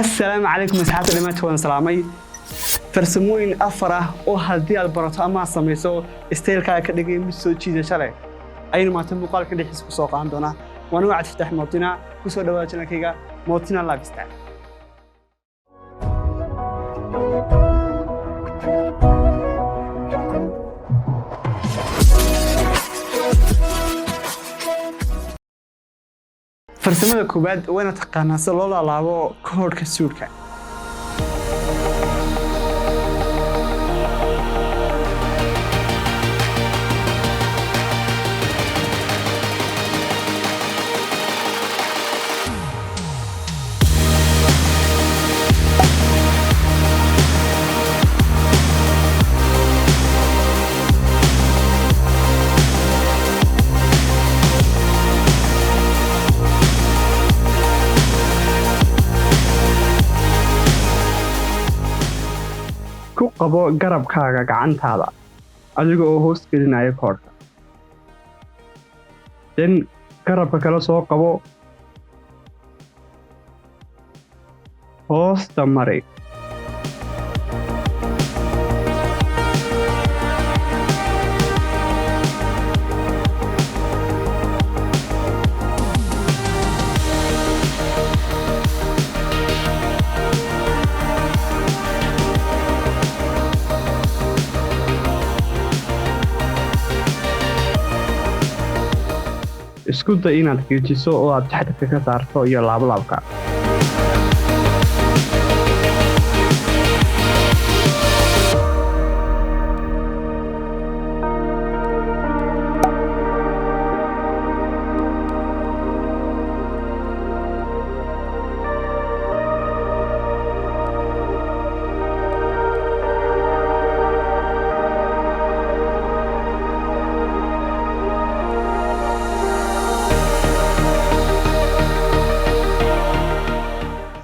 Assalaamu calaykum asxaabta dhammaantood, waan salaamay. Farsamooyin afar ah oo haddii aad barato ama aad samayso style-kaaga ka dhigay mid soo jiidasho leh ayaynu maanta muuqaalka dhexdiisa ku soo qaadan doonaa. Waan uga Cabdifataax Mootina. Ku soo dhawaada channel-kayga Mootina Lifestyle. Farsamada koowaad wayna taqaanaa sida loo laalaabo koodhka suudhka. Ku qabo garabkaaga gacantaada adiga oo hoos gelinaya koodhka, then garabka kale soo qabo, hoosta mari. Isku day inaad geejiso oo aad taxadarka ka saarto iyo laablaabka.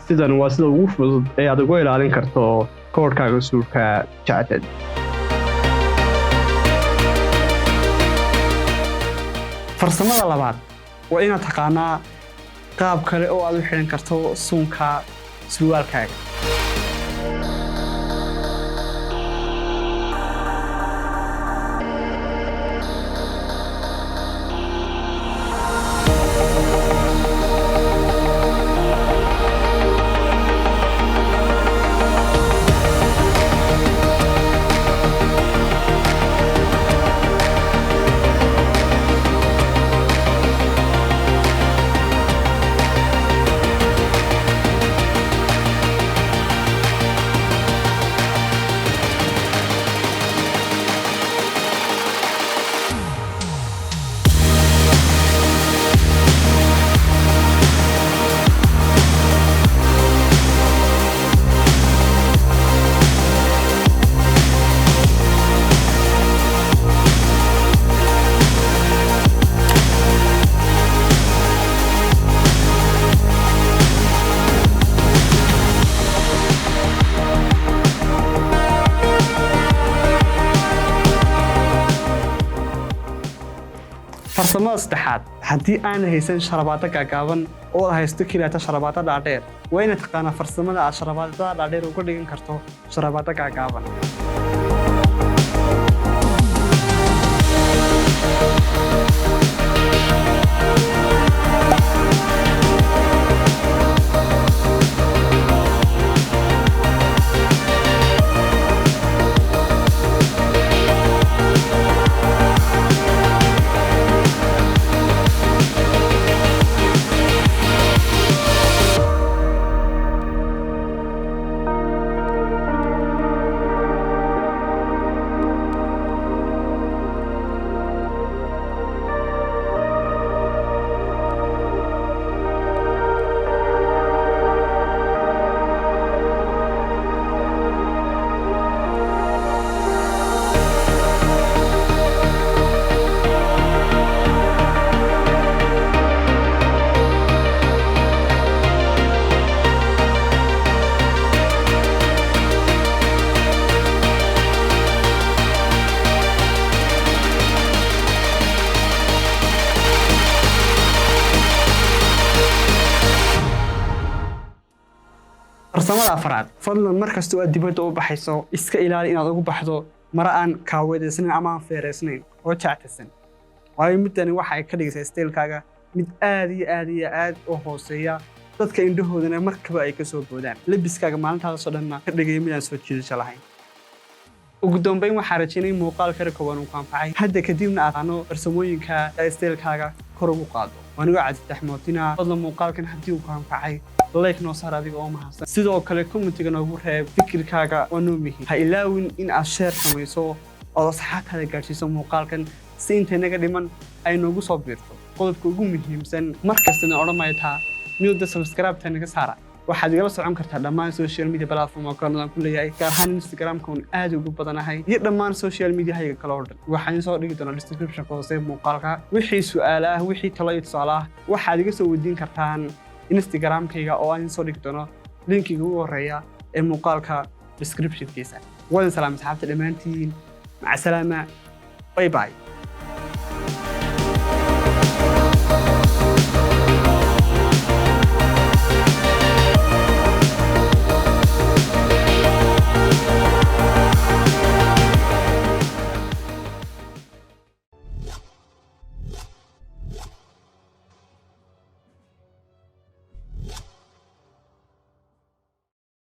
Sidan waa sida ugu fudud ee aad uga ilaalin karto koodhkaaga suudhka jacdad. Farsamada labaad waa inaad taqaanaa qaab kale oo aad u xidhan karto suunka surwaalkaaga. Farsamada saddexaad, haddii aanad haysan sharabaado gaagaaban oo aad haysto keliyaata sharabaado dhaadheer, waa inaad taqaanaa farsamada aad sharabaadada dhaadheer uga dhigan karto sharabaado gaagaaban. Farsamada afraad: fadlan mar kasta oo aad dibadda u baxayso, iska ilaali inaad ugu baxdo mara aan kaaweedaysnayn ama aan feeraysnayn oo jactasan, waayo midani waxa ay ka dhigaysaa stylekaaga mid aad iyo aad iyo aad u hooseeya, dadka indhahoodana markaba ay ka soo boodaan. Labiskaaga maalintaasoo dhanna ka dhigaya mid aan soo jiidasho lahayn. Ugu dambeyn, waxaa rajaynay muuqaalka kooban uu ku anfacay, hadda kadibna aad ano farsamooyinka stylekaaga kor ugu qaado. Anigoo Cabdifatax Mootina. Fadlan muuqaalkan haddii uu ku anfacay, like noo saar adiga oo mahadsan. Sidoo kale commentiga noogu reeb fikirkaaga, waa noo muhiim. Ha ilaawin in aad share samayso ood asxaabtaada gaadhsiiso muuqaalkan, si inta inaga dhiman ay noogu soo biirto. Qodobka ugu muhiimsan mar kastana odhan maytaa newda subscribe-ta naga saara. Waxaad igala socon kartaa dhammaan social media platform oo kale aan ku leeyahay, gaar ahaan Instagramka oon aad ugu badanahay, iyo dhammaan social mediahayga kale oo dhan. Waxaan soo dhigi doonaa descriptionka hoose muuqaalka. Wixii su'aale ah, wixii talo iyo tusaale ah, waxaad iga soo weydiin kartaan Instagramkayga oo aan soo dhigi doono linkiga ugu horeeya ee muuqaalka descriptionkiisa. Wadan salaam asxaabta dhammaantiin, maca salaama, bye bye.